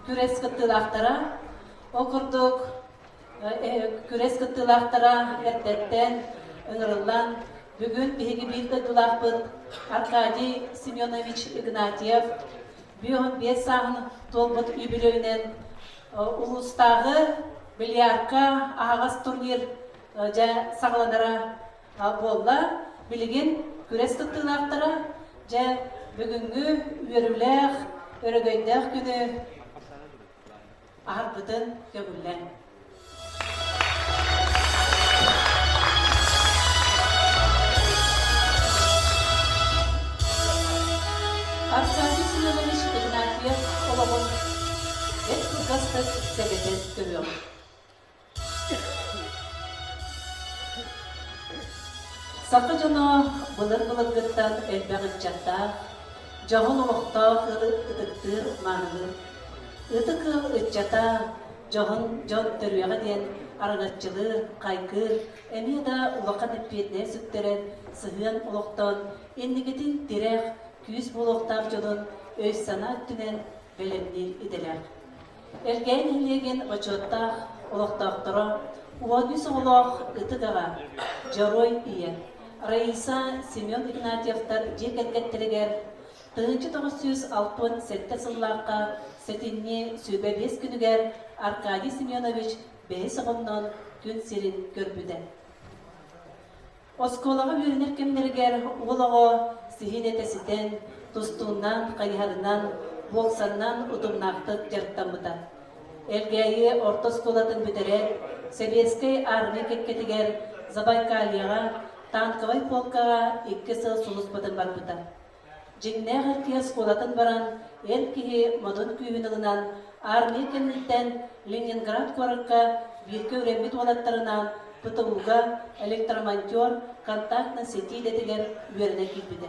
Күрэс кыттыылаахтара. Ол курдук күрэс кыттыылаахтара эрдэттэн ыҥырыллан, бүгүн биһиги биир дойдулаахпыт Аркадий Семенович Игнатьев 55 сааһын туолбут үбүлүөйүнэн улуустааҕы бильярдка аһаҕас турнир дьэ саҕаланара буолла. Билигин күрэс кыттыылаахтара дьэ бүгүҥҥү үөрүүлээх, өрөгөйдөөх күнү аһарбытын көҥүллэҥ. Аркадий Семенович Игнатьев олоҕун бэрт кылгастык сэгэтэн көрүөҕүҥ. Саха дьоно былыр-былыргыттан элбэх ыччаттаах, дьоһун олохтоох ыалы ытыктыыр, маанылыыр. Ытык ыал ыччата дьоһун дьон төрүөҕэ диэн араҥаччылыыр, хайгыыр, эмиэ да улахан эппиэтинэһи сүктэрэн, сыһыан олохтоон, инникитин тирэх, күүс буолуохтаах дьонун өй-санаа өттүнэн бэлэмниир идэлээх. Элгээйи нэһилиэгин бочуоттаах олохтоохторо, 13 оҕолоох ытык аҕа, Дьоруой ийэ Раиса Семен Игнатьевтар дьиэ кэргэттэригэр 1967 сыллаахха сэтинньи 25 күнүгэр Аркадий Семенович бэһис оҕоннон күн сирин көрбүтэ. Оскуолаҕа үөрэнэр кэмнэригэр уол оҕо сиһин этэ ситэн, тустуунан, хайыһарынан, буоксаннан утумнаахтык дьарыктаммыта. Элгээйи орто оскуолатын бүтэрэн, Сэбиэскэй Аармыйа кэккэтигэр Забайкальеҕа танковай полкаҕа икки сыл сулууспатын барбыта. Дьиҥнээх эр киһи оскуолатын баран, эр киһи модун күүһүн ылынан, армия кэнниттэн Ленинград куоракка бииргэ үөрэммит уолаттарынаан ПТУ-га электромонтер контактной сети идэтигэр үөрэнэ киирбитэ.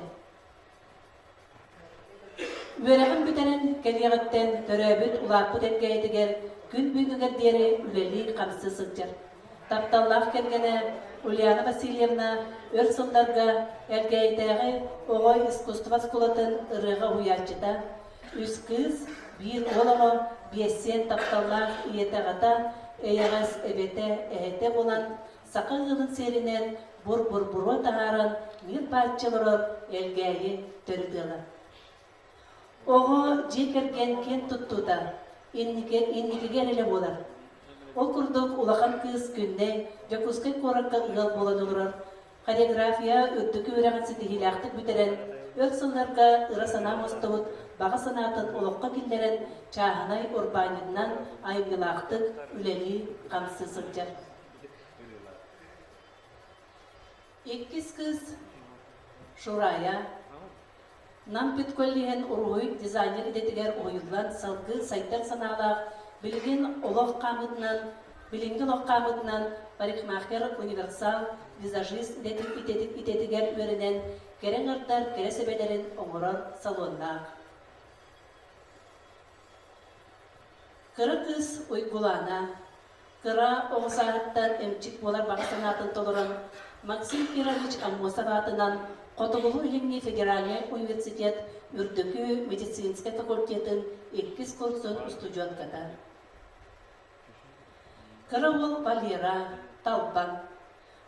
Үөрэҕин бүтэрэн кэлиэҕиттэн төрөөбүт улааппыт Элгээйитигэр күн бүгүнүгэр диэри үлэлии-хамсыы сылдьар. Тапталлаах кэргэнэ Ульяна Васильевна өр сылларга Элгээйитээҕи оҕо искусство оскуолатын ырыаҕа уһуйааччыта, үс кыыс, биир уол оҕо, биэс сиэн тапталлаах ийэтэ-аҕата, эйэҕэс эбэтэ, эһэтэ буолан, саха ыалын сиэринэн бур-бур-буруо таһааран ньир-бааччы олорор Элгээйи төрүт ыала. Оҕо дьиэ кэргэн киэн туттуута, инники, инникигэ эрэлэ буолар. Ол курдук улахан кыыс Күннэй Дьокуускай куоракка ыал буолан олорор, хореография үрдүкү үөрэҕин ситиһиилээхтик бүтэрэн, өр сылларга ыра санаа оҥостубут баҕа санаатын олоххо киллэрэн, чааһынай урбаанньытынан айымньылаахтык үлэлии-хамсыы сылдьар. Иккис кыыс Шурая Нам педколлеһын уруһуй дизайнер идэтигэр уһуйуллан салгыы сайдар санаалаах, билигин олох хаамыытынан, билиҥҥи олох хаамыытынан парикмахер, универсал, визажист идэтигэр үөрэнэн, кэрэ аҥардар кэрэ сэбэлэрин оҥорор салоннаах. Кыра кыыс Уйгулаана Кыра оҕо сааһыттан эмчит буолар баҕа санаатын толорон, Максим Кирович Аммосов аатынан Хотугулуу-Илиҥҥи федеральнай университет Үрдүкү медицинскэй факультетын иккис курсун устудьуонката. Кыра уол Валера, Талбан,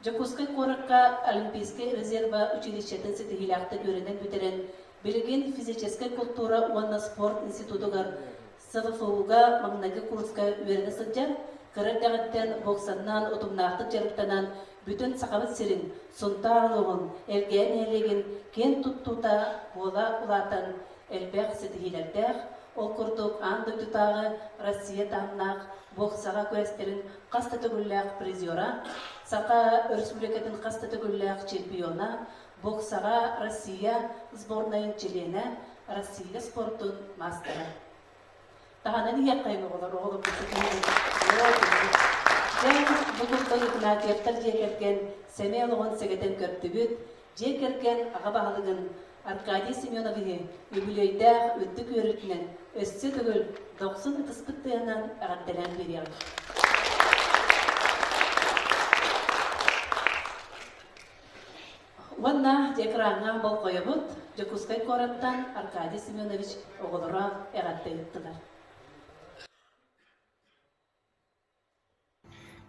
Дьокуускай куоракка Олимпийскай резервэ училищетын ситиһиилээхтик үөрэнэн бүтэрэн, билигин физическэй култуура уонна спорт институтугар СВФУ-га маҥнайгы курска үөрэнэ сылдьан, кыра эрдэҕиттэн боксаннан утумнаахтык дьарыктанан, бүтүн Сахабыт сирин, Сунтаар улууһун, Элгээйи нэһилиэгин киэн туттуута буола улаатан, элбэх ситиһиилэрдээх, ол курдук аан дойдутааҕы Россия таһымнаах боксаҕа күрэстэрин хас да төгүллээх призера, Саха Өрөспүүбүлүкэтин хас да төгүллээх чемпиона, боксаҕа Россия сборнайын чилиэнэ, Россия спордун маастара. Таһынан иһиэххэйиҥ оҕолор, оҕолорбут Дьэ, бу курдук Игнатьевтар дьиэ кэргэн сэмэй олоҕун сэгэтэн көрдүбүт, дьиэ кэргэн аҕа баһылыгын Аркадий Семеновиһы үбүлүөйдээх үрдүк үөрүүтүнэн өссө төгүл дохсун ытыспыт тыаһынан эҕэрдэлээн биэриэҕиҥ. Уонна экраҥҥа болҕойобут Дьокуускай куораттан Аркадий Семенович оҕолоро эҕэрдэ ыыттылар.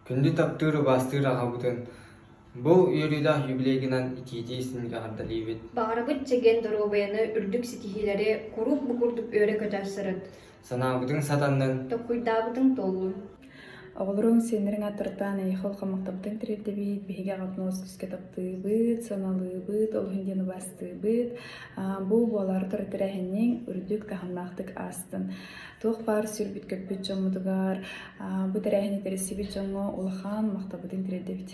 Күндү таптыыр убаастыыр аҕабытын бу үөрүүлээх юбилейгынан итиитии истиҥник эҕэрдэлиибит. Баҕарабыт чэгиэн доруобуйаны, үрдүк ситиһиилэри куруук бу курдук үөрэ-көтө сырыт. Санаабытыҥ сатаннын. Толкуйдаабытыҥ туоллун. Оҕолоруҥ, сиэннэриҥ ааттарыттан эйиэхэ улахан махталбытын тириэрдэбит, биһиги аҕабытын олус күүскэ таптыыбыт, сыаналыыбыт, олуһун диэн убаастыыбыт. Бу буолаары турар тэрээһиниҥ үрдүк таһымнаахтык аастын. Туох баар сүүрбүт-көппүт дьоммутугар, бу тэрээһини тэрийсибит дьоҥҥо улахан махталбытын тириэрдэбит.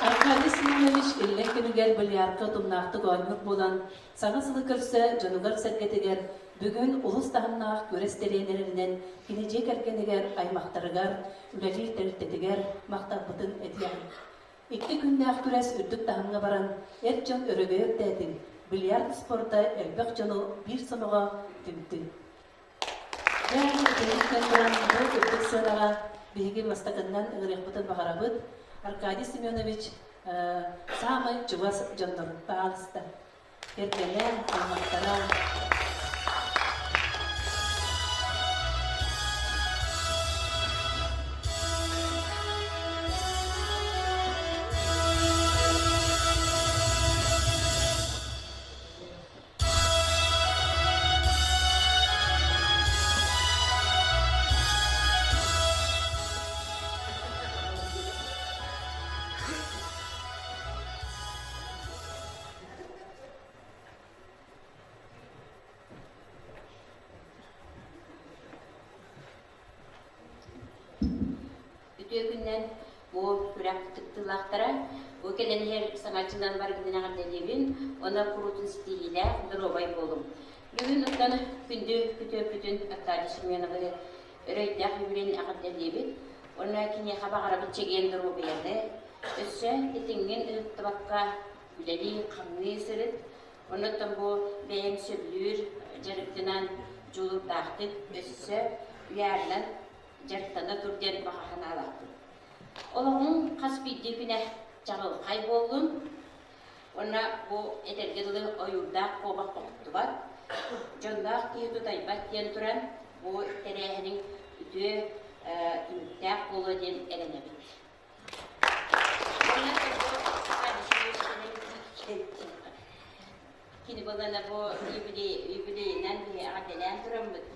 Аркадий Семенович иллэҥ кэмигэр бильярдка утумнаахтык оонньуур буолан, саҥа сылы көрсө дьонугар-сэргэтигэр бүгүн улус таһымнаах күрэс тэрийэн кини дьиэ кэргэнигэр, аймахтарыгар, үлэлиир тэрилтэтигэр махталбытын этиэҕин. Икки күннээх күрэс үрдүк таһымҥа баран, эр дьон өрөгөйө үрдээтин, бильярд спорда элбэх дьону биир сомоҕо түмтүн. Дьэ, итинниктэн туран бу үрдүк сыанаҕа биһиги бастакыннан ыҥырыахпытын баҕарабыт. Аркадий Семенович саамай чугас дьоннорун паҕалыста. Кэргэнэ, аймахтара. Үтүө күнүнэн бу күрэх кыттыылаахтара бу кэлэн иһэр саҥа дьылынан барыгытын эҕэрдэлиибин уонна куруутун ситиһиилээх, доруобай буолуҥ. Бүгүн оттон күндү күтүөппүтүн Аркадий Семеновы өрөйдөөх үбүлүн эҕэрдэлиибит уонна киниэхэ баҕарабыт чэгиэн доруобуйаны, өссө итиҥҥин ыһыктыбакка үлэлии-хамныы сырыт. Оннуттан бу бэйэҥ сөбүлүүр дьарыккынан дьулуурдаахтык өссө уйаарынан дьарыктана тур диэн баҕа санаалаахпын. Олоҕуҥ хас биирдии күнэ чаҕылхай буоллун уонна бу этэргэ дылы ойуурдаах куобах охтубат, дьонноох киһи тутайбат диэн туран бу тэрээһиниҥ үтүө түмүктээх буолуо диэн эрэнэбит. Кини буоллаҕына бу юбилейынан биһи эҕэрдэлээн тураммыт,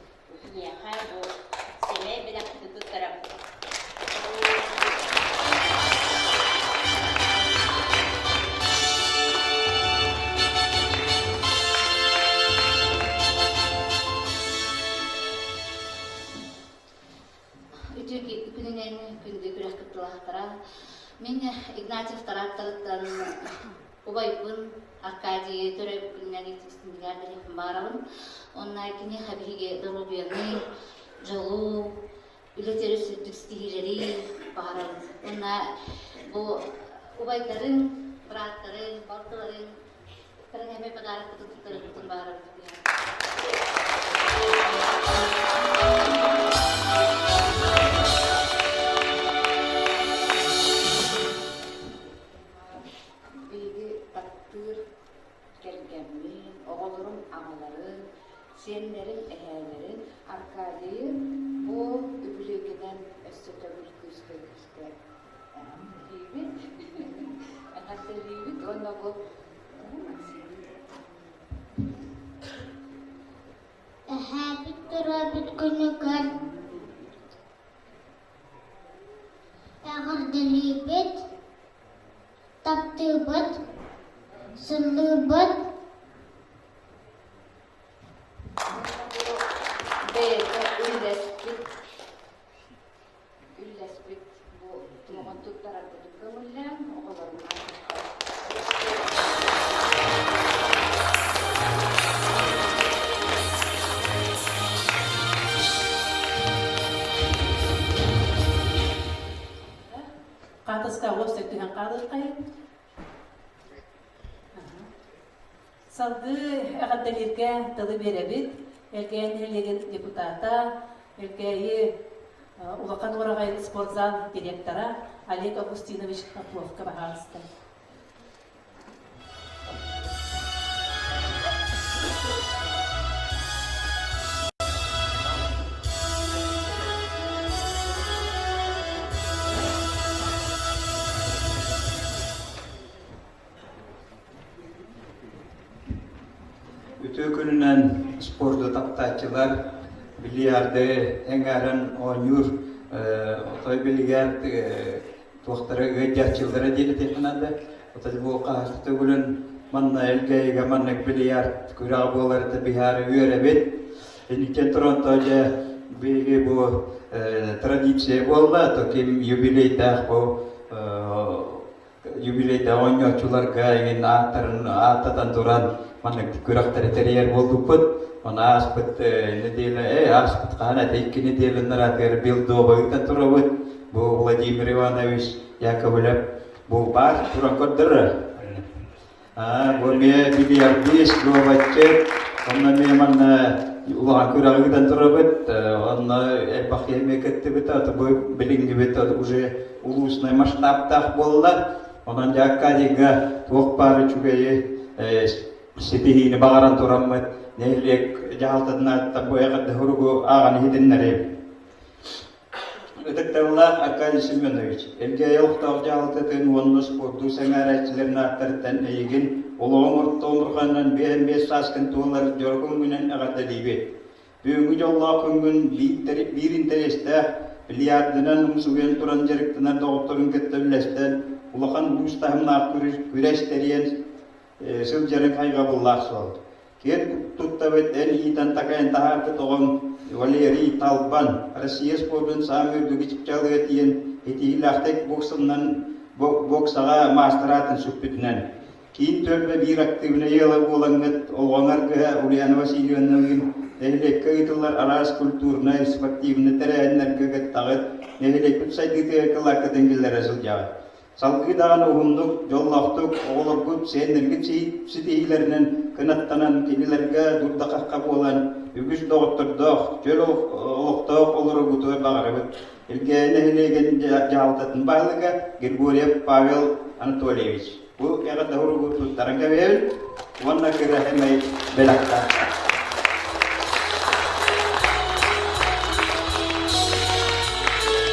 киниэхэ бу сэмэй бэлэхпитин туттарабыт. Үтүө күнүнэн күндү күрэх кыттыылаахтара. Мин Игнатьевтар ааттарыттан убайбын Аркадийы төрөөбүт күнүнэн итистинигэр бэлиэхпин баҕарабын. Онно киниэхэ биһиги доруобуйаны, дьолу, үлэтигэр үрдүк ситиһиилэри баҕарабыт. Уонна бу убайдарын, бырааттарын, балтыларын кыра подарокпытын туттарыахпытын баҕарабыт. Биһиги таптыыр кэргэммин, оҕолорум аҕаларын, сиэннэрим эһээлэрин Аркадийы бу үбүлүөйгүнэн өссө төгүл күүскэ күүскэ эҕэрдэлиибит эҕэрдэлиибит уонна бу Эһээбит төрөөбүт күнүгэр эҕэрдэлиибит, таптыыбыт, сыллыыбыт Бэйэтэ үллэспит үллэспит бу туоҕун туттарарбытын көҥүллээн оҕолорун Хаатыска уос түһэн хаалыаххайын. Салгыы эҕэрдэлииргэ тылы биэрэбит. Элгээйи нэһилиэгин депутата, Элгээйи Улахан Уораҕайын спортзал директора Олег Августинович Поповка баһаалыста. Үтүө күнүнэн спорду таптааччылар, бильярды эҥээрэн оонньуур отой билигэр туохтара ыалдьааччылара диэн этиэххэ наада. Отой бу хаһыс төгүлүн манна Элгээйигэ маннык бильярд күрэҕэ буоларыта биһаары үөрэбит. Инниттэн Торонто дьэ биһиги бу традиция буолла, то ким юбилейдаах бу юбилейдаах оонньооччуларга эҥин ааттарын ааттатан туран маннык күрэхтэри тэрийэр буолбуппут. Оны ааспыт неделя, ааспыт хаһан этэ икки неделя нараатыгар билдоба ыытан турабыт. Бу Владимир Иванович Яковлев бу баар туран көрдөрөр. Бу эмиэ бильярдист, дуобатчыт, онно эмиэ манна улахан күрэҕи ыытан турабыт, онно элбэх киһи эмиэ кыттыбыта, ото бу билиҥҥибит уже улуусунай масштабтаах буолла. Онон дьэ Аркадийга туох баар үчүгэйи ситиһиини баҕаран тураммыт нэһилиэк дьаһалтатын ааттан бу эҕэрдэ суругу ааҕан иһитиннэриим. Ытыктабыллаах Аркадий Семенович, Элгээйи олохтоох дьаһалтатын уонна спорду сэҥээрээччилэрин ааттарыттан эйигин олоҕуҥ орто омурҕанынан 55 сааскын туолар дьоро күҥҥүнэн эҕэрдэлиибит. Бүгүҥҥү дьоллоох күҥҥүн биир интэриэстээх бильярдынан умсугуйан туран дьарыктанар доҕотторун кытта үллэстэн, улахан уус таһымнаах күрэс тэрийэн сылдьарыҥ хайҕабыллаах суол. Киэн туттабыт эн иитэн-такайан таһаарбыт оҕоҥ Валерий Талбан Россия спордун саамай үрдүк чыпчаалыгар тиийэн итиилээхтик боксанан боксаҕа маастар аатын сүкпүтүнэн киин түөлбэ биир активнай ыала буолаҥҥыт олоҕуҥ аргыһа Ульяна Васильевналыын нэһилиэккэ ыытыллар араас культурнай, спортивнай тэрээһиннэргэ кыттаҕыт, нэһилиэкпит сайдыытыгар кылааккытын киллэрэ сылдьаҕыт. Салгыы даҕаны уһуннук, дьоллоохтук оҕолоргут, сиэннэргит ситиһиилэринэн кынаттанан, кинилэргэ дурда-хахха буолан, үгүс доҕоттордоох, чөл олохтоох олороргутугар баҕарабыт. Элгээйи нэһилиэгин дьаһалтатын баһылыга Григорьев Павел Анатольевич. Бу эҕэрдэ суругу туттаран кэбиһэбин уонна кыраһымай бэлэхтээх.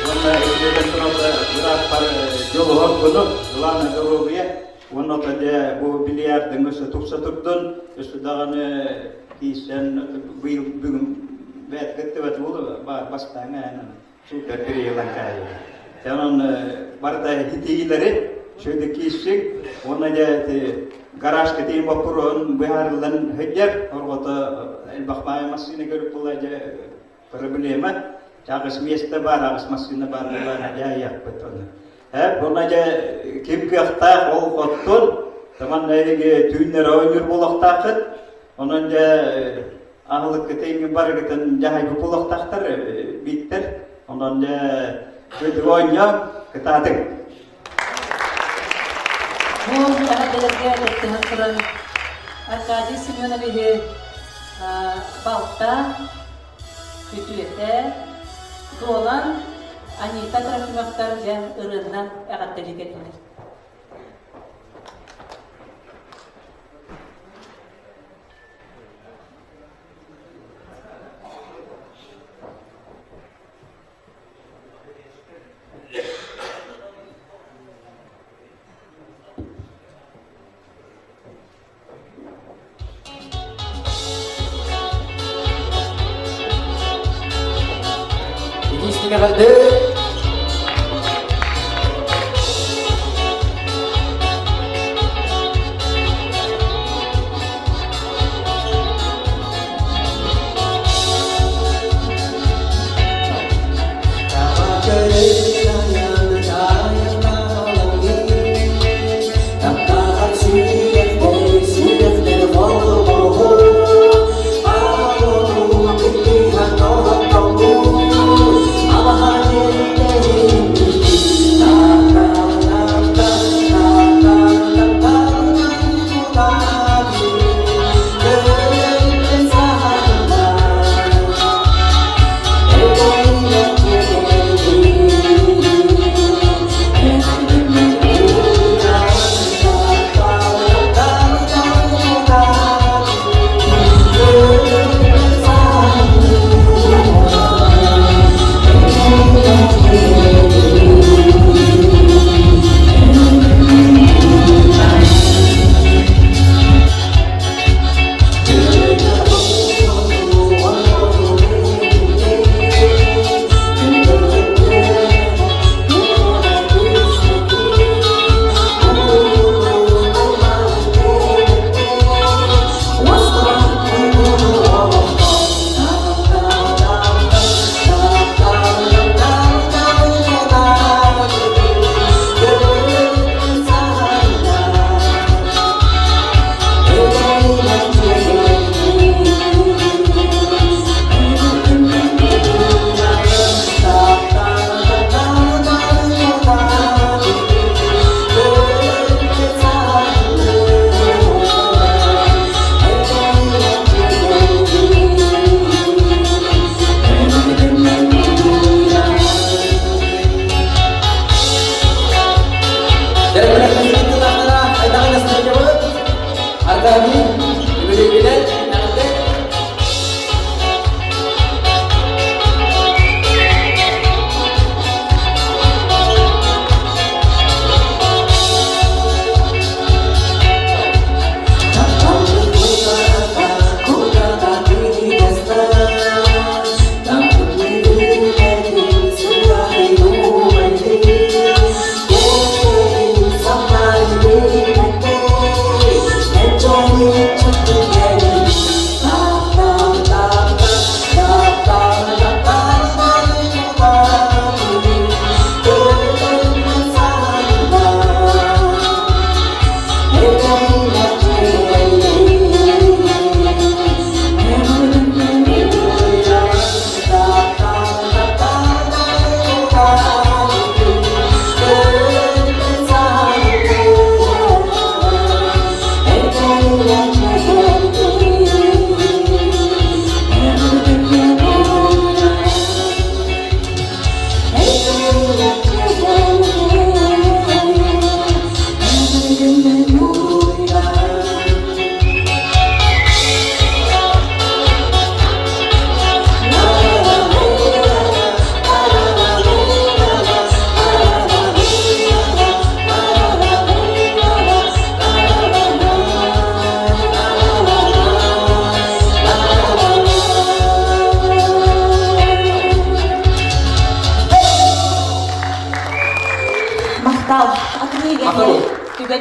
Уонна итиэтэн туралла бырааппар дьолуһар буну, главное доруобуйа. Уонна ото дьэ бу бильярдыҥ өссө тупса турдун, өссө даҕаны киирсэн быйыл бүгүн бэйэт кыттыбат буолу бастааҥҥа супер переелан каайы. Онон барыта итиилэри шөйдө киирсиҥ уонна дьэ ити гаражка тиийин боппуруоһун быһаарыллан сылдьар орҕото элбэх баайы массыына көрүп була дьэ проблема аҕыс миэстэ баар аҕыс массыына баар буолла дьэ айыахпыт ону онно дьэ ким кыахтаах ол оттон таман эһиги түүннэр оонньуур буолуохтааххыт онон дьэ аһылыккыт эҥин барыгытын дьаһайбыт буолуохтаахтар бииттэр онон дьэ көтүгү оонньооҥ кытаатыҥ Бу эҕэрдэлэргэ кыттыһан туран Аркадий Семеновиһы балта, күтүөтэ, Дуолан, Анита Трофимовтар дьэ ырыаннан эҕэрдэлии кэллилэр. Итии эҕэрдэ!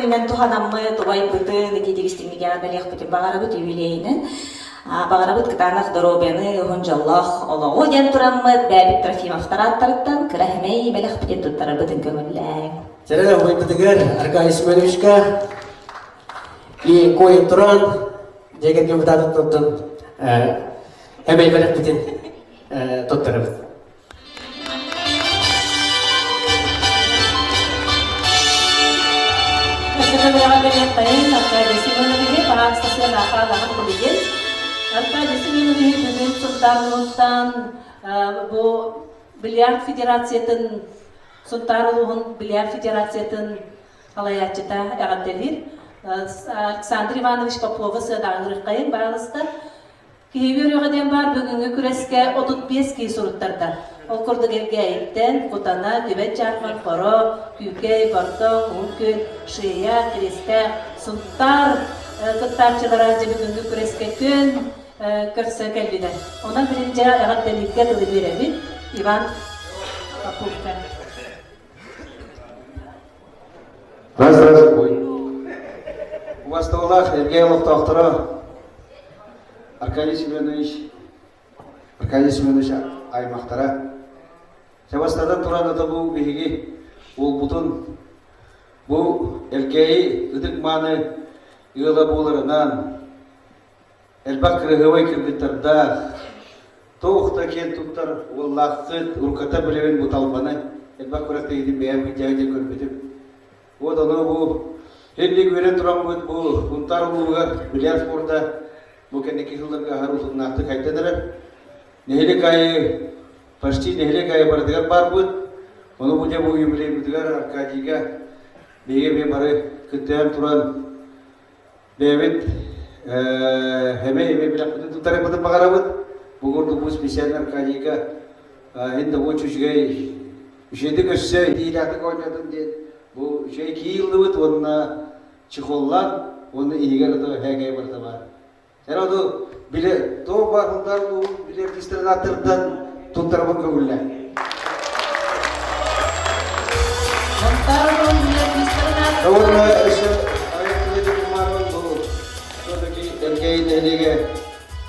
түгэнинэн туһанаммыт, убайбытын итиитик истиҥник эҕэрдэлиэхпитин баҕарабыт юбилейинэн. Баҕарабыт кытаанах доруобуйаны, уһун дьоллоох олоҕу диэн тураммыт, бэйэбит Трофимовтар ааттарыттан кыра сэмэй бэлэхпитин туттарарбытын көҥүллээҥ. Сэрэ убайбытыгар Аркадий Семеновичка и койон туран дьиэ кэргэн бытаатыттан эмэй бэлэхпитин туттарабыт. Бэлиэххэйин Аркадий Семеновиһы баһаалыстасыан аахаалаһан билигин. Аркадий Семеновиһы бүгүн Сунтаар улууһуттан бу бильярд федерациятын Сунтаар улууһун бильярд федерациятын салайааччыта эҕэрдэлиир. Александр Иванович Попова сыадаҕырыххайын баалыста. Киһи үөрүөҕэ диэн баар бүгүҥҥү күрэскэ 35 киһи суруттарда. Ол курдук Элгээйиттэн, Кутана, Түбэт Дьаархан, Хоро, Күүкэй, Бордоҥ, Уһун Күөл, Шея, Кириэстээх, Сунтаар кыттааччылара дьэ бүгүҥҥү күрэскэ күөн көрсө кэллилэр. Онон билин дьэ эҕэрдэлииргэ тылы биэрэбит Иван Поповка. Раз, раз, ой. Убастабыллаах Элгээйи олохтоохторо Аркадий Семенович, Аркадий Семенович аймахтара. Чабастатан туран ата бу биһиги уолбутун бу Элгээйи ытык-мааны ыала буоларынан элбэх кырыһыабай кыргыттардаах, туох да киэн туттар уоллааххыт, урукката билэбин бу талбаны, элбэх күрэхтэһиитин бэйэм кырдьаҕа диэн көрбүтүм. Вот ону бу инник үөрэн тураммыт бу Сунтаар улууһугар бильярд спорда бу кэнники сылларга аһары утумнаахтык хайдан эрэр. Нэһилиэк аайы почти нэһилиэк аайы барытыгар баарбыт. Ону бу дьэ бу юбилейбытыгар Аркадийга биһиги эмиэ бары кыттыһан туран Бэйэбит эмэ эмэ билэхпитин туттарыахпытын баҕарабыт. Бу курдук бу специально Аркадийга иһин да бу үчүгэй үчүгэйдик өссө иилээхтик оонньоотун диэн бу үчүгэй киилдыбыт уонна чехоллаан уонна иһигэр ото һээкэй барыта баар. Эр ону биле то бар хундар биле артистарынан туттарабын көҥүллээ. Уонна өссө все-таки Элгээйи нэһилиэгэ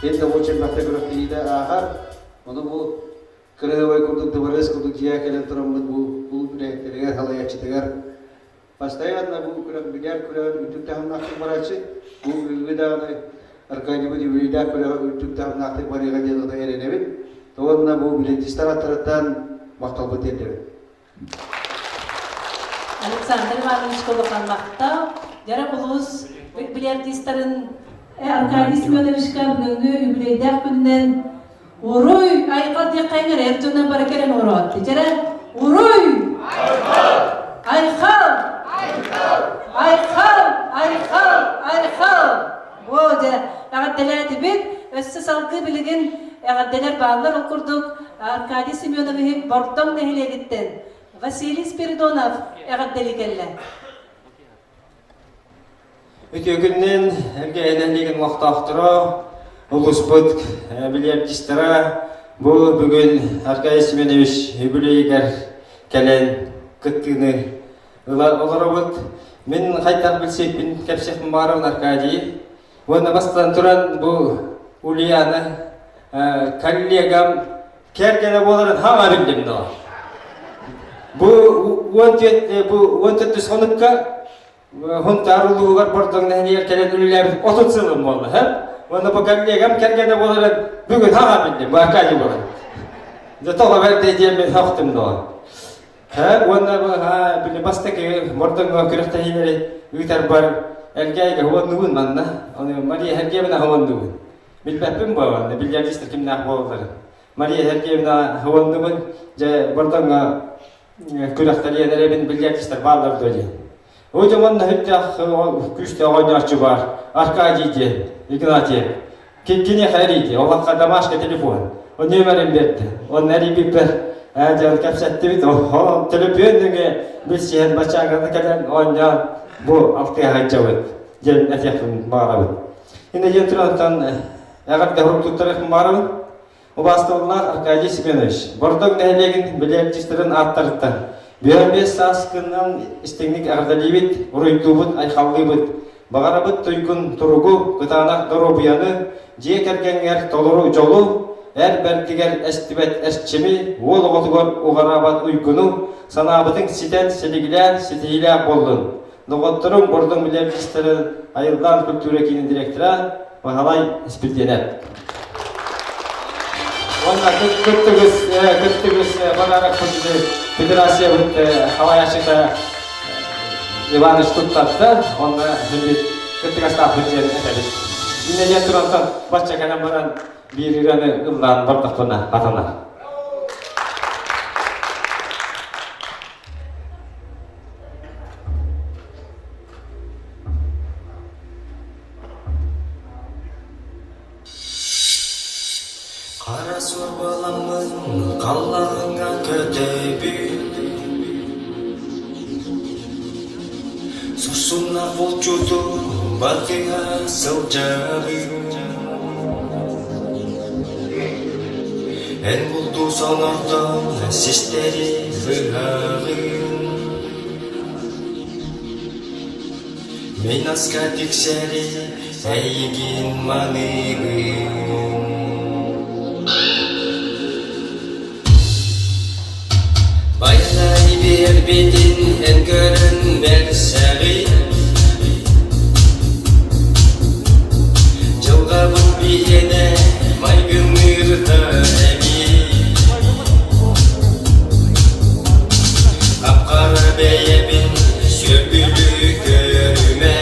эн да очень бахта күрэхтэһиитэ ааһар. Ону бу кырыһыбай курдук дыбарыас курдук дьиэ кэлэн тураммыт бу кулууп үлэһиттэригэр, салайааччытыгар постоянно бу күрэх билэр күрэҕин үрдүк таһымнаахтык барааччы. Бу бүгүҥҥү даҕаны Аркадийбыт юбилейдаах күрэҕи үрдүк таһымнаахтык барыаҕа диэн отой эрэнэбин. Уонна бу билетистар аттарыттан махталбын тиэрдэбин. Александр Иванович улахан махтал. Дьара улуус бильярдистарын Аркадий Семеновичка бүгүҥҥү юбилейдаах күнүнэн Уруй! Айхал диэххэ эрэ эр дьоннор бары кэлэн олороот. Дьэрэ Уруй! Айхал! Айхал! Айхал! Айхал! Айхал! О, дьэ, эҕэрдэлээтибит. Өссө салгыы билигин эҕэрдэлэр бааллар. Ол курдук Аркадий Семеновиһы Бордоҥ нэһилиэгиттэн Василий Спиридонов эҕэрдэлии кэллэ. Үтүө күнүнэн Элгээйи нэһилиэгин олохтоохторо, улууспут бильярдистара бу бүгүн Аркадий Семенович үбүлүөйүгэр кэлэн кыттыыны ыла олоробут. Мин хайдах билсиэхпин кэпсиэхпин баҕарабын Аркадий. Уонна бастатан туран бу Ульяна коллегам кэргэнэ буоларын хаҥа биллим но. Бу 14 бу 14 хонукка Хунтаар улууһугар Бордоҥ нэһилиэгэр кэлэн үлэлээбит 30 сылым буолла, һэ? Уонна бу коллегам кэргэнэ буоларын бүгүн хаҥа биллим, бу Аркадий буолар. Дьэ тоҕо бэрдэй диэммин сөхтүм доҕор. Һэ, уонна бу били бастакы Бордоҥҥо күрэхтэһиилэри ыытарбар Элгээйгэ уоннубун манна. Ону Мария Сергеевна уоннубун. Билбэппин буолан, бильярдистар кимнээх буолалларын. Мария Сергеевна уоннубун, дьэ Бордоҥҥо күрэхтэри эрэбин бильярдистар бааллар дуо диэн. Ол дьомон наһыттаах күүстээх оонньооччу баар Аркадий диэн, Игнатьев. Киниэхэ эрийди, олохха домашка телефон. Ол нүөмэрин берди. Онно эрийбиппэр ээ дьон кэпсэттибит. Ол төлөпүөн нөҥүө билсиһэн бачааганы кэлэн оонньоон бу алтыһа сылдьабыт диэн этиэхпин баҕарабын. Иннэ диэн турантан эҕэрдэ сурук туттарыахпын баҕарабын. Убаастабыллаах Аркадий Семенович, Бордоҥ нэһилиэгин бильярдистарын ааттарыттан. Бүөн биэс сааскынан истиҥник эҕэрдэлиибит, уруйдуубут, айхаллыыбыт. Баҕарабыт туйгун туругу, кытаанах доруобуйаны, дьиэ кэргэҥҥэр толору дьолу, эр бэрдигэр эстибэт эрчими, уол оҕотугар уҕараабат уйгуну, санаабытыҥ ситэн, силигилээн, ситиһиилээх буоллун. Доҕотторум, Бордоҥ билэрдистэрин Айыллаан культура киинин директора Баһылай Испирдиэнэп. Уонна кыттыгыс, кыттыгыс подарок федерациябыт халайааччыта Иванович туттарда, онно бит кыттыгастаахпыт диэн этэбит. Иннэ диэн турантан бачча кэлэн баран биир ырыаны ыллаан бардахпына хатанар. Хара суорбаламмын халлааҥҥа көтөбүн Сусунна булчуту батыһа сылдьабын Эн булду сонордон систэри быһаҕын Мин аска тиксэри эйигин маныыбын Байанай биэрбитин эн көрөн бэрсэҕин Дьылҕабыт биһиэнэ майгынныырда эбит Хап-хара бэйэбин сүөргүлүү көрүмэ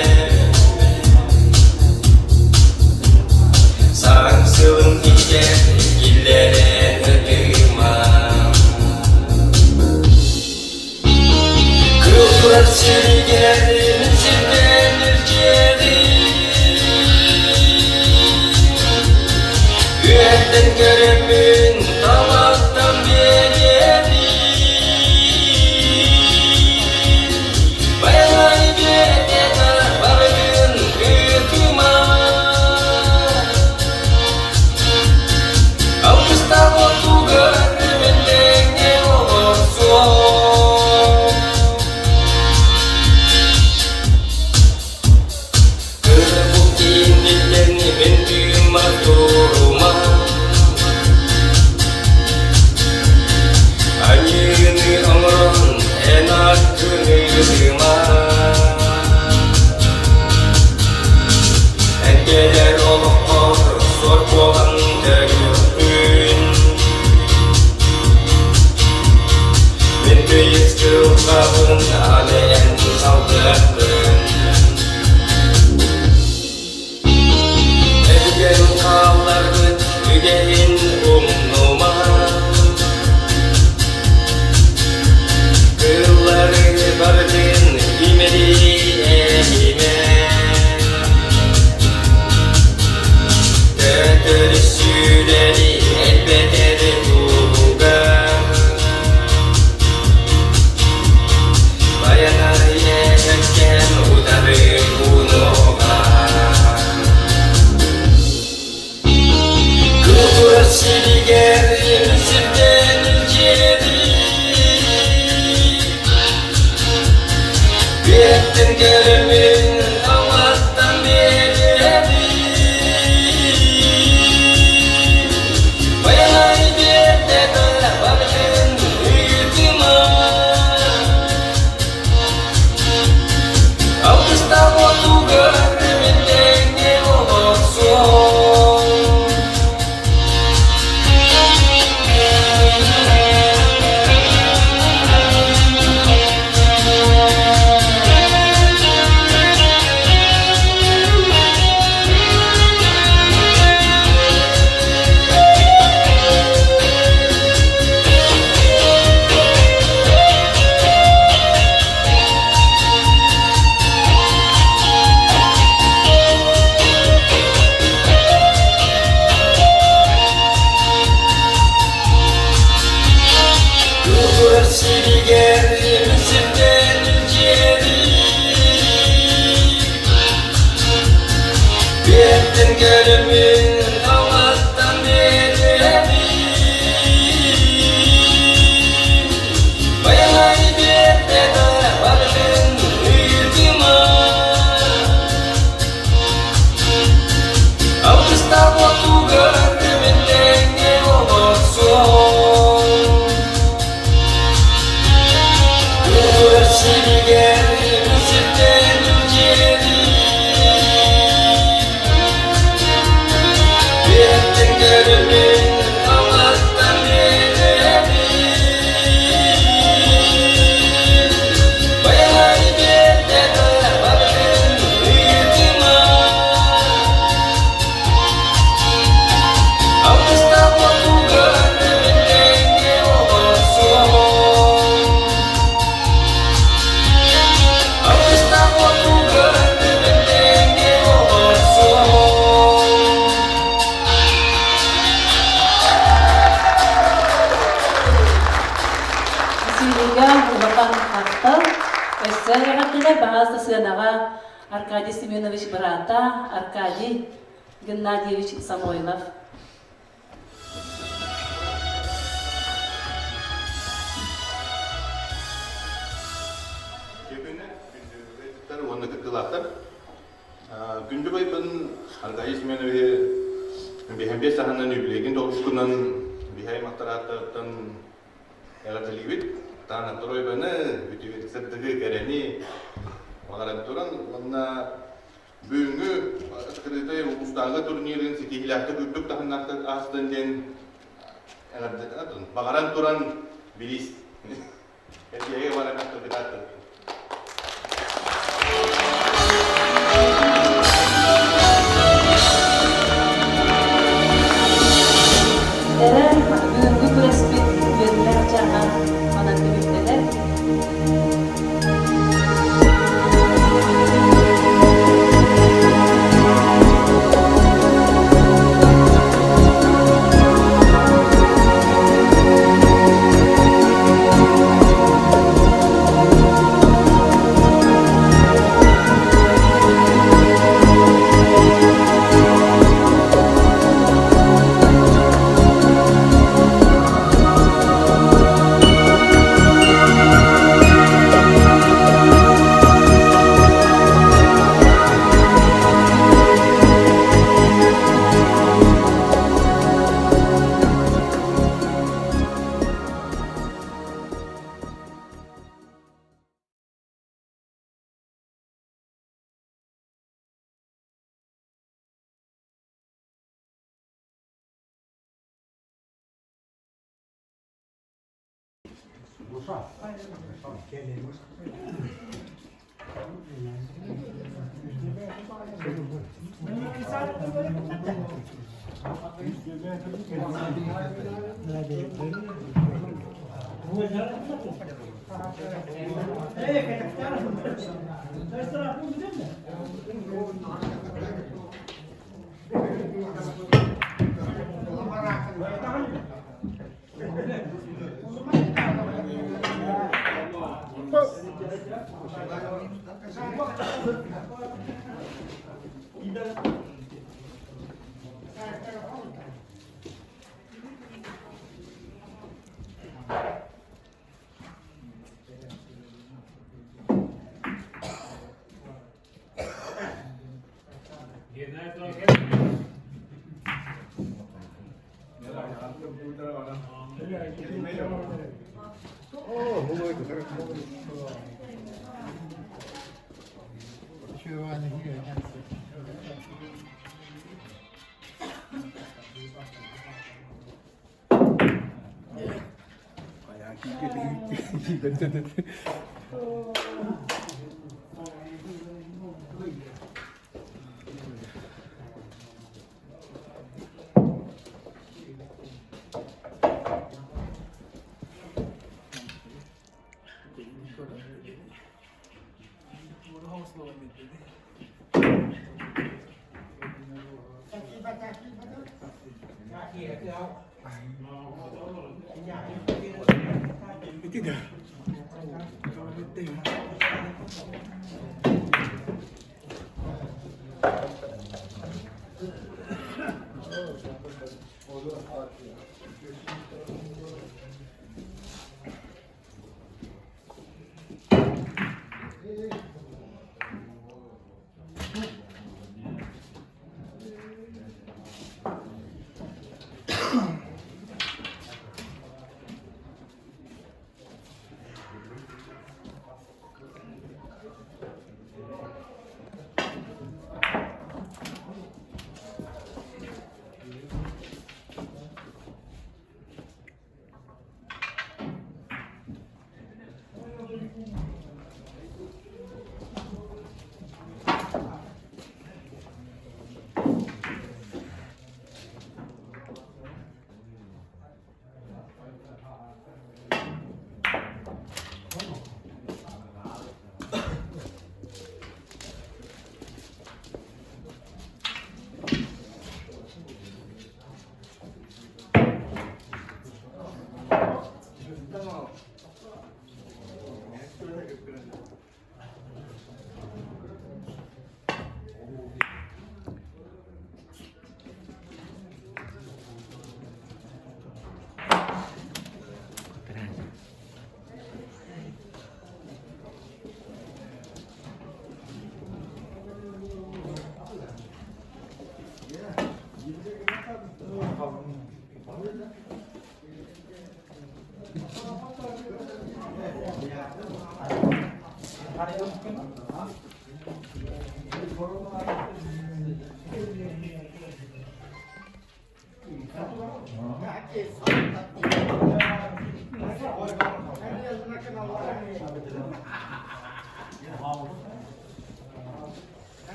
Саҥ сылын иһигэр киллэрэн ытыма Кыл турар сиригэр мин сирдэн илдьиэҕим Үөһэттэн көрөммүн талахтан биэриэҕим Байанай биэрдэ барытын ыытыма Алгыстаах отугар мин олорсуом Кыра инниттэн мин тыыммар турума Аньыыны оҥорон эн аккын ыытыма Эн кэлэр олоххор суор буолан төрүөхпүн Мин тыйыс дьылҕабын аны эн салгыаххын Өбүгэм хаалларбыт үгэһин умнума Кыыллары барытын имэри эһимэ Көтөр сүүрэри элбэтэр туһуга Байанай эһэккэм утары уунуоҕа Кыл сиригэр сирдэн илдьиэри Биэттэн көрөмүн Аллаттан биэриэри Байанай биэрдэ барытын ыытыма Алгыстаах отугар мин тэҥҥэ олорсуом Кылгыр сиригэр сирдэн илдьиэри Биэттэн көрөмүн алаттан биэриэри Байанай биэрдэ көрөммүн Аллахтан биэрэбин Байанай биэрдэҕэ барытын ыйытыма Алгыстаах отугар эбиллэҥҥэ олорсуоҕум Алгыстаах отугар эбиллэҥҥэ олорсуоҕум Василийга улахан махтал. Өссө эҕэрдэлэр баҕас сыанаҕа Аркадий Семенович быраата Аркадий Геннадьевич Самойлов. Уонна кыттыылаахтар. Күндү байбын Аркадий Семеновиһы биһэн саһанан үбүлүөйгүн толкукунан биһи аймахтарааттарыттан эҕэрдэлиибит. Таана Тройбаны, бүтүбүт сырдыгы, кэрэни баҕаран туран уонна Бүгүҥҥү открытый улуустааҕы турнирын ситиһиилээхтик үрдүк таһымнаахтык аастын диэн баҕаран туран билиис эргиэгэ баран кытааттын. Эрэ бүгүҥҥү күрэспит үөрүүлээх чааһа манан түмүктэнэр.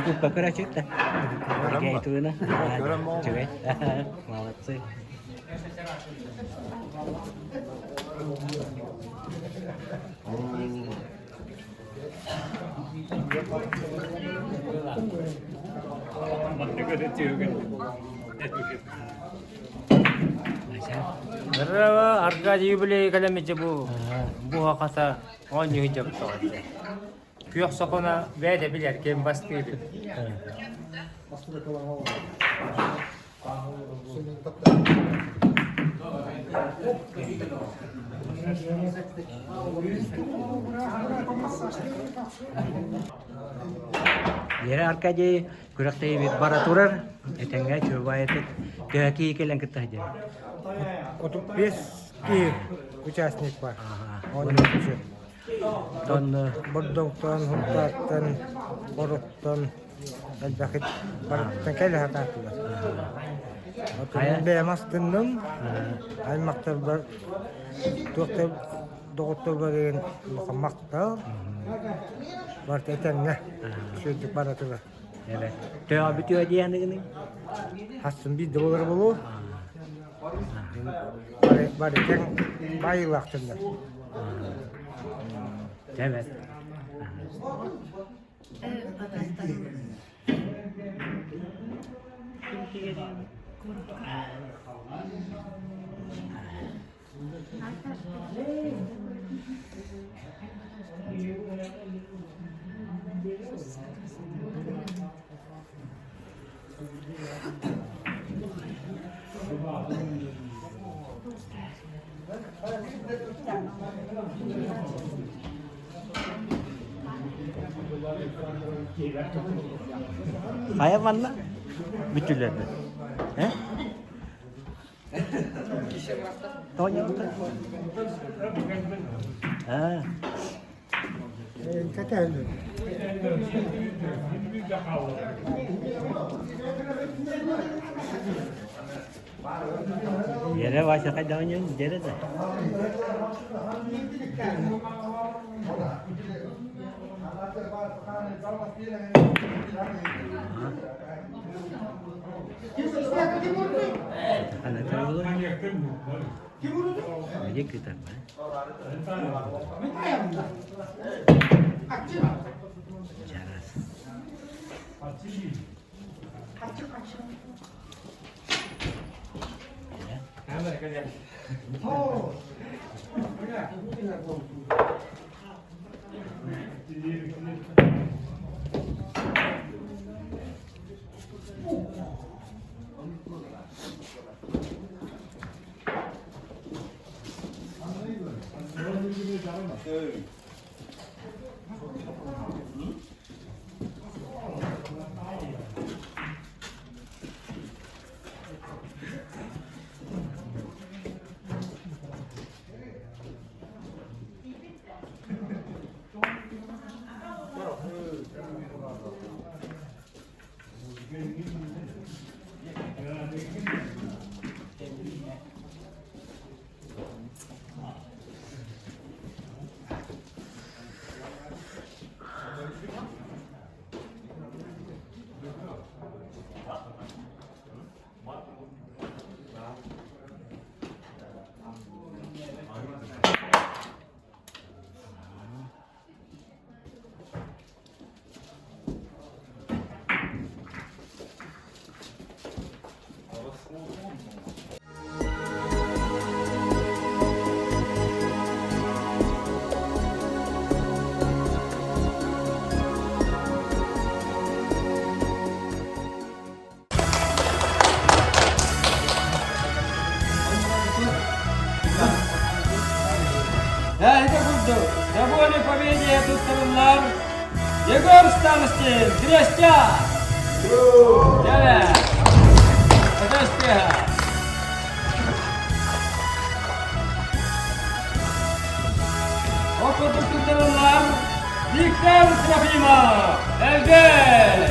Ютубка көрөчүк да. Гейтуына. Үчүгэй. Молодцы. Здорово, Аркадий юбилей кэлэммитэ бу буһа-хата оонньуу дьабыттаҕа. Күөх сокуона бэйэтэ билэр ким бастыыр. Вера Аркадий күрэхтэһиибит бара турар. Этэҥҥэ чуобаайытык төһө киһи кэлэн кытта сылдьар? 35 киһи участник бар. Оонньооччу. Тон Бордоҥтон, Һунтаартан, Боруттан элбэхит барыттан кэлэ сатаатылар. Отун бэйэм астынным. Аймахтарбар туох да доҕотторбор деген улахан махтал. Барыта этэҥҥэ үчүгэйдик баратылар. Evet. Төһө бүтүө диэхиныгыный? Хассын биирдэ буолар буолуо. Бары тэҥ баайыылаахтыннар. Evet. Хайа манна бүтүлэрбит. Э? Тоня А. Дьэрэ Вася хайдаҕын дьэрэ да. Да, это курдук. Довольны победе туттарыллар Егор Старостин, Крестя! Дьэ, Подожди. Ол курдук туттарыллар Виктор Трофимов, Элгэй!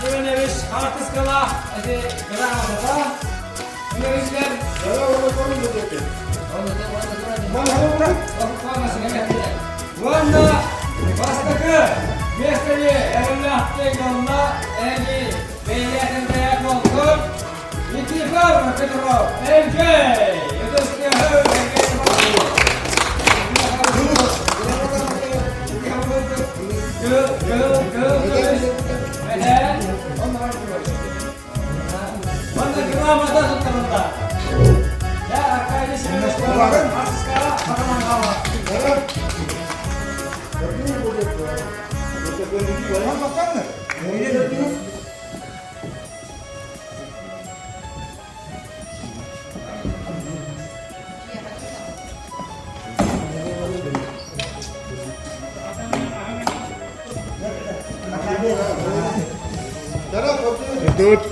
Семенович хаартыскалаах эти грамотата Үҥэриллэр Уонна бастакы миэстэни эрэллээхтик ылла эһиги бэйэлээтин бэйэт буолгут Никифор Петров Элгэй! Манна грамота туттарылла. Я Аркадий Семенович Артискаға бағаман қала. Dört.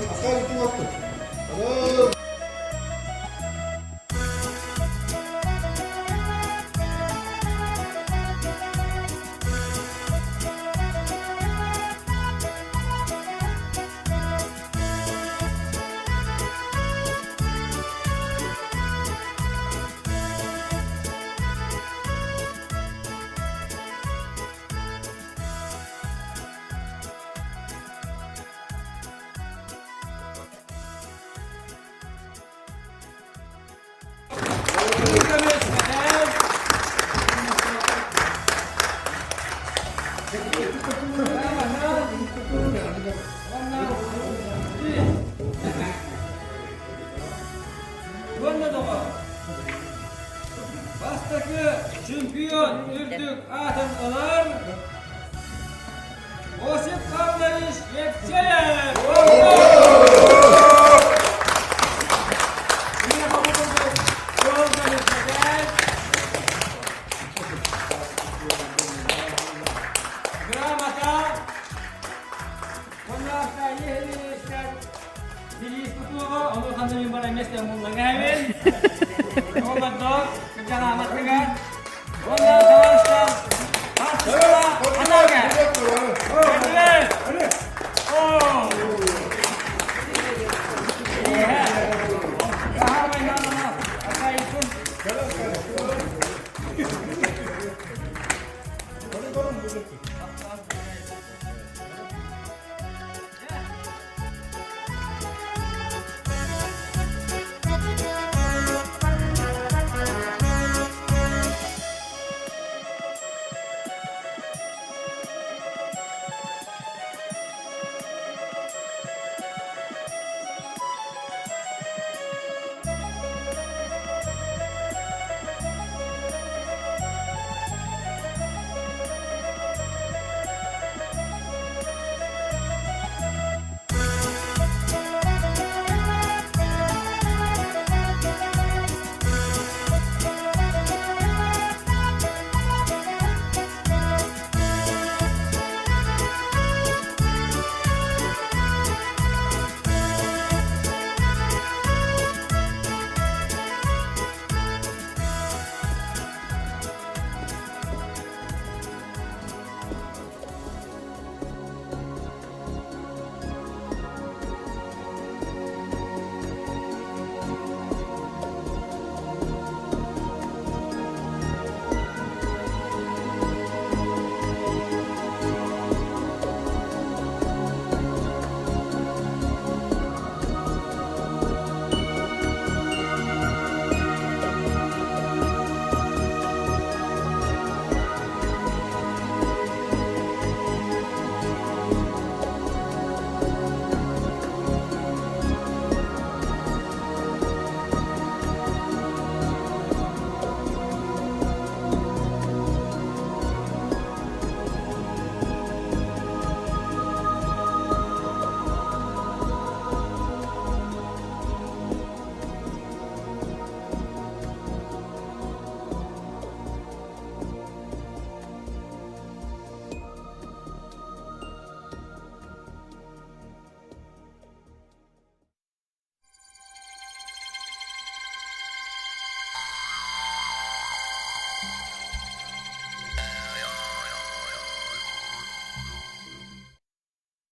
Уонна доҕор, бастакы чемпион үрдүк аатын ылар Осип Павлович Евсеев! Грамота Онноота иһилиистэр билиис тутууга ону ханна мин бара месте муллаҥаабын. Олордо кырдьаҕааматтыгар уонна табаарыстар хаартыскала ханааga. Оо!